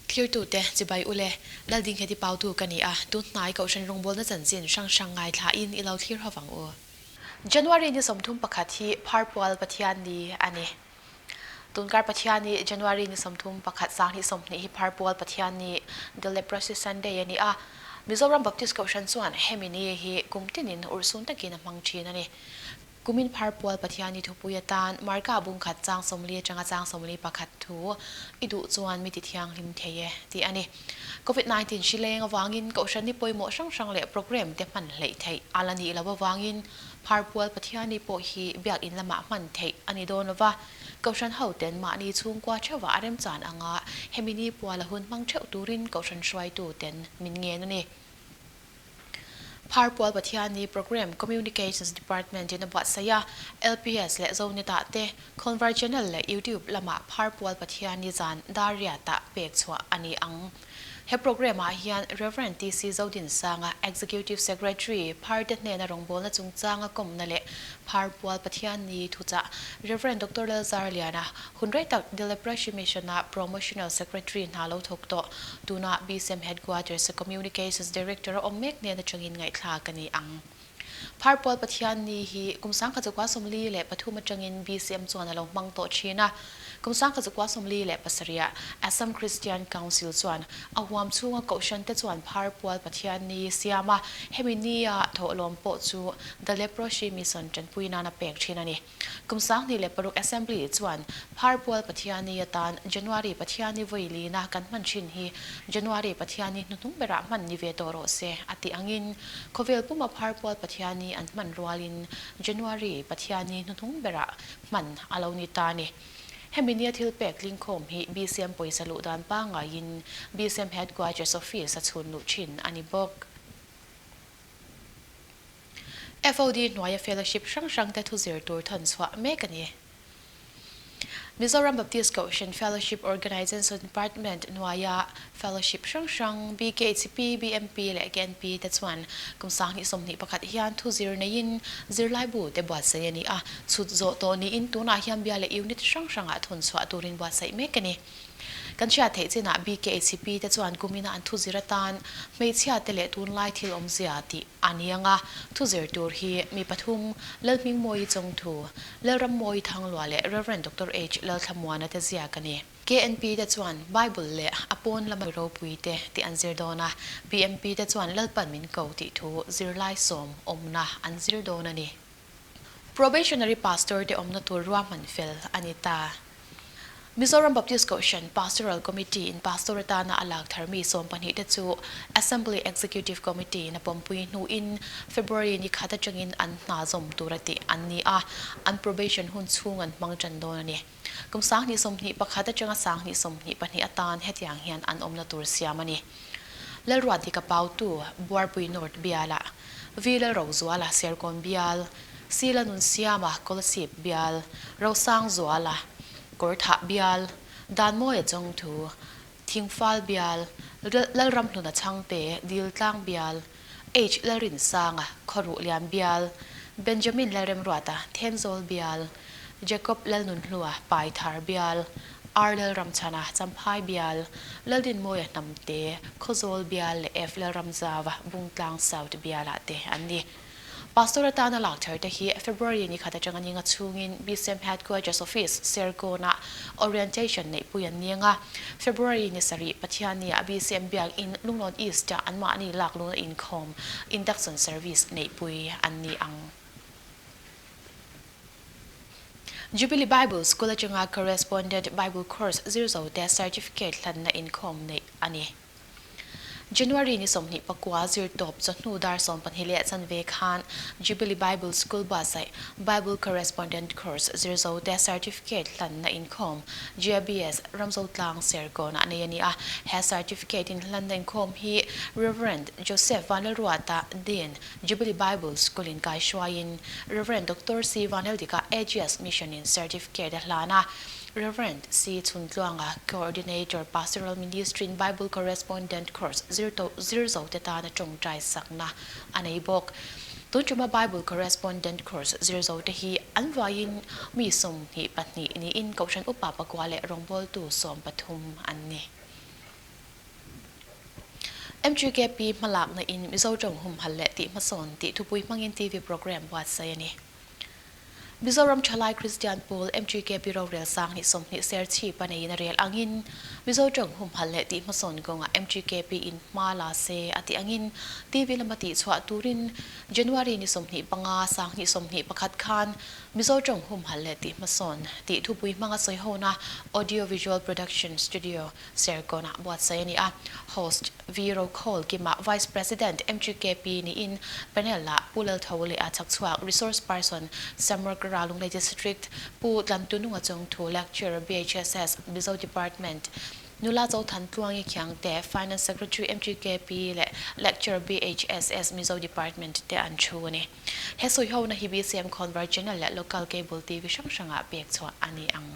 Thlirtute, Chibai ule, Laldingheti Pautu ka ni a, tun hnai Kohhran rawngbawlna chanchin hrang hrang ngaithlain i lo thlir ho vang u. January ni 31 hi Pharpual Pathian ni a ni. Tunkar Pathian i January ni 31 2020 hi Pharpual Pathian ni, The Leprosy Sunday, a ni a. Mizoram Baptist Kohhran chuan hemi ni hi kum tinin urhsun takin a hmang thin a ni. Kumin Pharpual Pathian ni thupui atan Marka bungkhat chang 40 atanga chang 41 thu i duh chuan mi ti thianghlim thei e tih a ni. Covid 19 hri leng avangin Kohhran ni pawimawh hrang hrang leh programme te hman hleih theih a la nih loh avangin Pharpual Pathiani pawh hi biakin lamah hman theih a ni dawn lova, Kohhran hoten mahni chhungkua theuhah a remchan anga hemi ni puala hun hmang theuh turin Kohhran hruaituten min ngen a ni. Pharpual Pathiani Programme Communications Department in a buatsaih a, LPS leh Zonet ah te, Khawnvar Channel leh YouTube lamah Pharpual Pathiani zan dar riatah pek chhuah a ni ang. He programme ah hian Rev. TC Zodinsanga, Executive Secretary, Pharte hnena rawngbawlna chungchanga kawmna leh Pharpual Pathianni thuchah Rev. Doctor Lalzarliana, hun rei tak The Leprosy Mission-a Promotional Secretary hna lo thawk tawh, tuna BCM Headquarters-a Communications Director a awm mek nen atangin ngaihthlak a ni ang. Pharpual Pathianni hi kum 1943 atangin BCM chuan a lo hmang tawh thin a. Kum 1947 ah Assam Christian Council chuan a huam chhunga kohhran te chuan Pharpual Pathianni siam a, hemi nia thawhlawm pawh chu The Leprosy Mission tanpui nan a pek thin a ni. Kum 2006 Assembly chuan Pharpual Pathianni atan January Pathianni vawi lina kan hman thin hi January Pathianni hnuhnung berah hman ni ve tawh rawh se a tih angin khawvel puma Pharpual Pathianni an hman rualin January Pathianni hnuhnung berah hman a lo ni ta a ni. Hemi nia thil pek tlingkhawm hi BCM pawisa luh dan pangaiin BCM Headquarters Office a chhun luh thin a ni bawk. FOD hnuaia fellowship hrang hrangte thu zir tur thawn chhuah mek a ni. Mizoram Baptist Kohhran Fellowship Organization Department hnuaia fellowship hrang hrang BKHP, BMP leh KNP te chuan kum 2021 hian thu zir neiin zirlaibu te buatsaih a ni a, chhut zawh tawh niin tunah hian bia leh unit hrang hrangah thawn chhuah turin buatsaih mek a ni. Kan hriat theih chinah BKHP te chuan kumina an thu zir atan hmeichhia te leh tunlai thil awmzia tih a ni ang a, thu zir tur hi mi pathum, Lalhmingmawii Chawngthu, Lalrammawii Thanglua leh Rev. Doctor H. Lalthlamuana te ziak a ni. KNP te chuan Bible leh a pawn lama ropui te tih an zir dawn a, BMP te chuan Lalpan min ko tih thu zirlai sawm awmna an zir dawn a ni. Probationary Pastor te awmna tur ruahman fel a ni ta. Mizoram Baptist Kohhran Pastoral Committee in Pastor atana a lak thar mi 12 te chu Assembly Executive Committee in a pawmpui hnuin February ni khat atangin an hna zawm tur a tih an ni a, an probation hun chhung an hmang tan dawn a ni. Kum 2021 atanga 2022 atan hetiang hian an awmna tur siam a ni. Lalruatdika Pautu, Buarpui North bialah, V Lalrozuala, Serkawn bial, C Lalnunsiama, Kolasib bial, Rosangzuala, Kawrthah bial, Danmawia Chawngthu, Thingfal bial, Lalramhluna Chhangte, Diltlang bial, H Lalrinsanga, Khawruhlian bial, Benjamin Lalremruata, Thenzawl bial, Jacob Lalnunhlua, Paithar bial, R Lalramchhana, Champhai bial, Laldinmawia Hnamte, Khawzawl bial leh F Lalramzava, Bungtlang South bialah te an ni. Pastor atana lak thar te hi February ni khat atanga ninga chhungin BCM Headquarters Office, Serkawn-ah orientation neihpui an ni anga, February ni sarih Pathianni-ah BCM Biakin Lunglawn East-ah anmahni lakluna inkhawm, induction service, neihpui an ni ang. Jubilee Bible School atanga Correspondent Bible Course zir zo te Certificate hlanna inkhawm neih a ni. January ni 29 zir tawp chawhnu dar 12 leh chanve khan Jubilee Bible School buatsaih Bible Correspondent Course zir zo te Certificate hlanna inkhawm JBS Ramzotlang Serkawnah nei a ni a. He Certificate in hlanna inkhawm hi Rev. Joseph Vanlalruata Dean Jubilee Bible School in kaihruaiin Rev. Doctor C. Vanheldika Aegeus Mission in Certificate a hlan a, Rev. C. Chhuntluanga Coordinator Pastoral Ministry in Bible Correspondent Course zir zir zo te tana tawngtai sakna a nei bawk. Tun tuma Bible Correspondent Course zir zo te hi an vaiin mi 22 niin Kohhran Upa pakua leh rawngbawltu 13 an ni. MGKP hmalakna in Mizo tawng humhal leh tih hmasawn tih thupui hmangin TV programme buatsaih a ni. Mizoram Thalai Kristian Pawl MGKP rorel sang hnih 20 Serchhip a neiin a rel angin Mizo tawng humhal leh tih hmasawn kawngah MGKP in hma la se a tih angin TV lama tih chhuah turin January ni 25 2021 khan Mizo tawng humhal leh tih hmasawn tih thupui hmanga sawihona Audio Visual Production Studio Serkawnah buatsaih a ni a, Host V Rokhol Kima Vice President MGKP niin panel-ah Pu Laltho leh a chhakchhuak Resource Person Samrak Ralunglei District Pu Tlantununga Chungthu Lecturer BHSS Mizo Department Nula Chothan Tluangi Khiangte Finance Secretary MGKP leh Lecturer BHSS Mizo Department te an thu a ni. He sawihona hi BCM Khawnvar Channel leh Local Cable TV hrang hrangah pek chhuah a ni ang.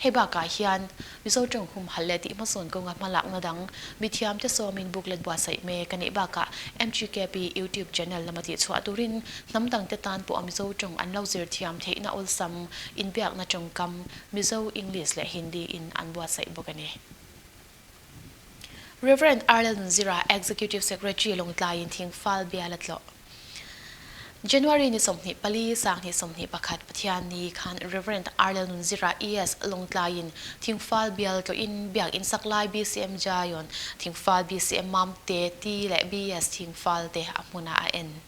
Hei bakah hian Mizo tawng humhalh leh tih hmasawn kawnga hmalakna dang mithiamte sawmin booklet buatsaih mek a nih bakah MGKP YouTube channel lama tihchhuah turin hnam dangte tan pawh a Mizo tawng an lo zir thiam theihna awlsam inbiakna tawngkam Mizo, English leh Hindi in an buatsaih bawk a ni. Rev. Arlel Nunzira, Executive Secretary Lawngtlaiin Thingfal bial a tlawh. January ni 24, 2021 Pathianni khan Rev. Arlel Nunzira ES Lawngtlaiin Thingfal bial tlawhin Biakinn sak lai BCM Zion, Thingfal BCM Mamte, T leh BS Thingfal te a hmunah a en.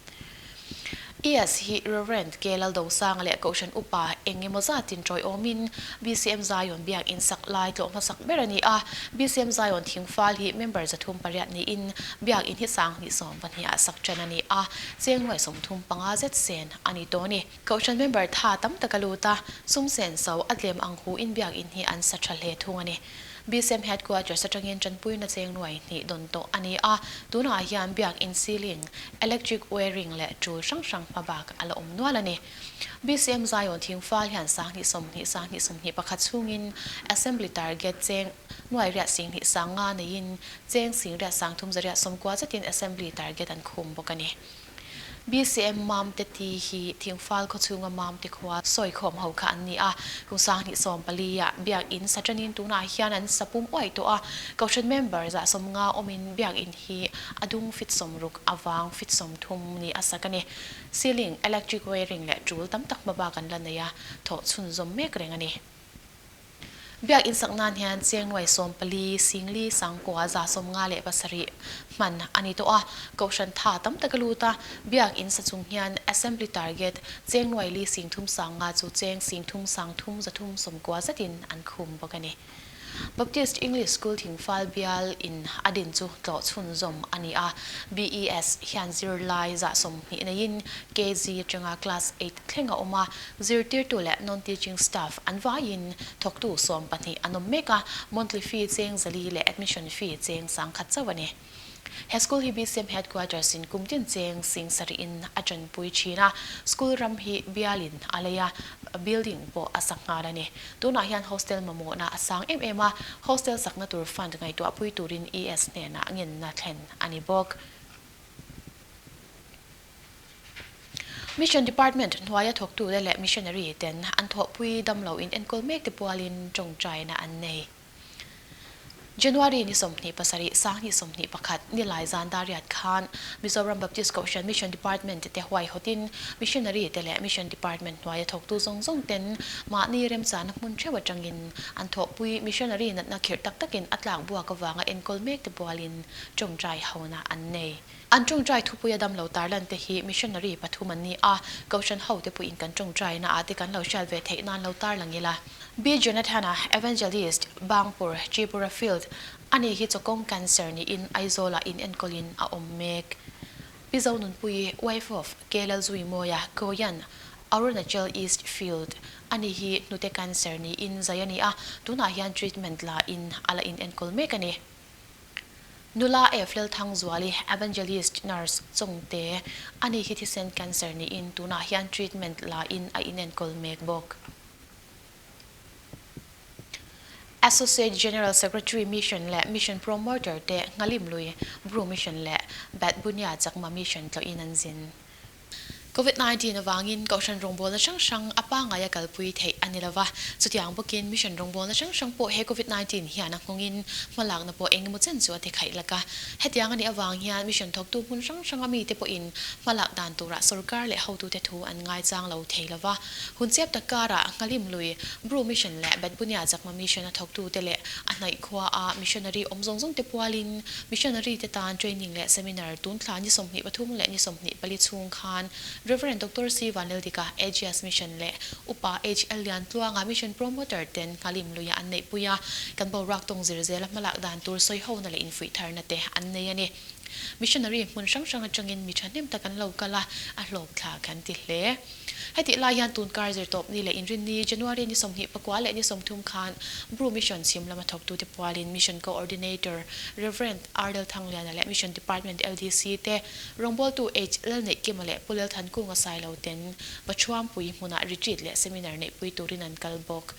ES hi Rev. K. Laldosanga leh Kohhran Upa eng emaw zatin tawiawmin BCM Zion Biakinn sak lai tlawh hmasak ber a ni a. BCM Zion thingfal hi member 308 niin Biakinn hi 2012 ah sak tan a ni a, cheng nuai 35 zet sen a ni tawh a ni. Kohhran member tha tam tak a lut a, sum sen so a tlem ang huin Biakinn hi an sa tha hle thung a ni. BCM Headquarters atangin tanpuina cheng nuai hnih dawn tawh a ni a, tunah hian biakinn ceiling, electric wiring leh tul hrang hrang hma bak a la awm nual a ni. BCM Zion thingfal hian 2020, 2021 chhungin Assembly target cheng nuai riat 20 sanga neiin cheng sing riat 30 90 zetin Assembly target an khum bawk a ni. BCM Mamte ti hi Thingfal khawchhunga Mamte khua sawikhawm ho kha an ni a, kum 2014 ah Biakinn sa tanin tunah hian an sa pum uaih tawh a, Kohhran member 150 awmin Biakinn hi a dung fit 60 avang fit 30 ni a sak a ni. Ceiling, electric wiring leh tul tam tak hma bak an la nei a, thawh chhunzawm mek reng a ni. Biakinn sak nan hian cheng nuai 14 singli sangkua 57 hman a ni tawh a, Kohhran tha tam tak a lut a, Biakinn sa chung hian Assembly target cheng nuai li sing thum 50 chu cheng sing thum 3 390 zetin an khum bawk a ni. Baptist English School Thingfal bial in a din chu tlawh chhunzawm a ni a, BES hian zirlai 20 neiin KG atanga Class eight thleng a awm a, zirtirtu leh non-teaching staff an vaiin thawktu 12 an awm mek a, monthly fee cheng 400 leh admission fee cheng 1000 chauh a ni. He school hi BCM Headquarters in kum tin cheng 7000 in a tanpui thin a, school ram hi bialin a lei a, building pawh a sak nghal a ni. Tunah hian hostel mamawhna a sang em em a, hostel sakna tur fund ngaihtuahpui turin ES hnenah ngenna thlen a ni bawk. Mission Department hnuaia thawktute leh missionary ten an thawhpui damlo in enkawl mek te pualin tawngtaina an nei. January ni 27, 2021 ni lai zan dariat khan Mizoram Baptist Kohhran Mission Department te huaihawtin Missionary te leh Mission Department hnuaia thawktu zawng zawng ten mahni remchana hmun theuh atangin an thawhpui missionary natna khirh tak takin a tlak buak avanga enkawl mek te pualin tawngtai hona an nei. An tawngtai thupuia damlo tarlan te hi missionary pathum an ni a, Kohhran ho te puiin kan tawngtaina ah te kan lo hriat ve theih nan lo tarlang ila. B. Jonathana, Evangelist, Bangpur, Tripura Field, ani hi chawkawng cancer niin Aizawlah in enkawlin a awm mek. Pi Zonunpui, wife of K. Lalzuimawia, Koyan, Arunachal East Field, ani hi hnute cancer niin zai a ni a, tunah hian treatment la in a la in enkawl mek a ni. Nula F. Lalthangzuali, Evangelist Nurse, Chawngte, ani hi thisen cancer niin tunah hian treatment la in a inenkawl mek bawk. Associate General Secretary Mission leh Mission Promoter te Nghalim Lui, Bru Mission leh Batbunia Chakma Mission tlawhin an zin. Covid 19 avangin Kohhran rawngbawlna hrang hrang a pangaia kalpui theih a ni lova. Chutiang bawkin Mission rawngbawlna hrang hrang pawh he Covid 19 hian a nghawngin hmalakna pawh eng emaw chen chu a ti khaih lak a. Hetiang a nih avang hian Mission thawktu hmun hrang hranga mite pawhin hmalak dan turah sorkar leh hotute thu an ngaichang lo thei lova. Hun chiap tak karah Nghalim lui, Bru Mission leh Betbunia Chakma Mission a thawktute leh a hnaih khua a missionary awm zawng zawng te pualin missionary te tan training leh seminar tun thla ni 23 leh ni 24 chhung khan Rev. Doctor C. Vanlaldika, Agias Mission leh Upa HL Liantluanga Mission Promoter ten Nghalim luia an neihpui a, kan boruak tawng zir zela hmalak dan tur sawihona leh infuihtharna te an nei a ni. Missionary hmun hrang hrang atangin mi thahnem tak an lo kal a, a hlawk thla kan ti hle. Hetih lai hian tun kar zirtawp ni leh inrinni, January ni 24 leh ni 30 khan Bru Mission chhim lama thawktute pualin Mission Coordinator Rev. Ardel Thangliana leh Mission Department LDC te rawngbawltu H. Lalneihkima leh Pu Lalthankunga Sailo ten Pathuampui hmunah retreat leh seminar neihpui turin an kal bawk.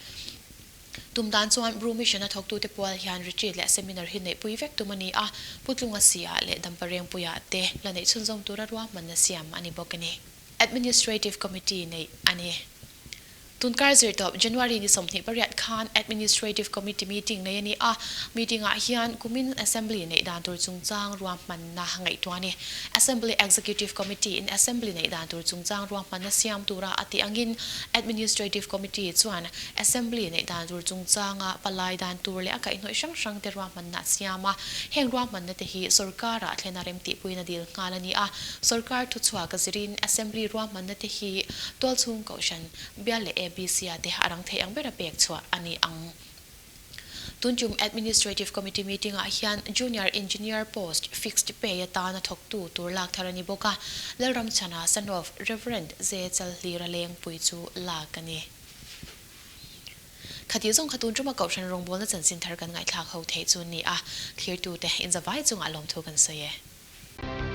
Tum dan chuan Bru Mission-a thawktute pual hian retreat leh seminar hi neihpui vek tum a ni a, Pu Tlunga Si-ah leh Damparengpuiah te la neih chhunzawm tura ruahmanna siam a ni bawk a ni. Administrative Committee neih a ni. Tunkar zirtawp January ni 28 khan Administrative Committee meeting nei a ni a, meeting-ah hian kumin Assembly neih dan tur chungchang ruahmanna ngaihtuah a ni. Assembly Executive Committee in Assembly neih dan tur chungchang ruahmanna siam tura a tih angin Administrative Committee chuan Assembly neih dan tur chungchanga palai dan tur leh a kaihhnawih hrang hrang te ruahmanna a siam a, heng ruahmanna te hi sorkar-ah thlena remtihpuina dil nghal a ni a. Sorkar thuchhuak a zirin Assembly ruahmanna te hi tualchhung kohhran bial leh ABC-a te a rang thei ang bera pek chhuah a ni ang. Tuntum Administrative Committee meeting-ah hian Junior Engineer post fixed pay atana thawktu tur lak thar a ni bawk a, Lalramchhana son of Rev. Ze Chalhlira Lengpui chu lak a ni. Khatih zawng kha tun tuma Kohhran rawngbawlna chanchin thar kan ngaihthlak ho theih chu ni a, thlirtute inzavai chungah lawmthu kan sawi e.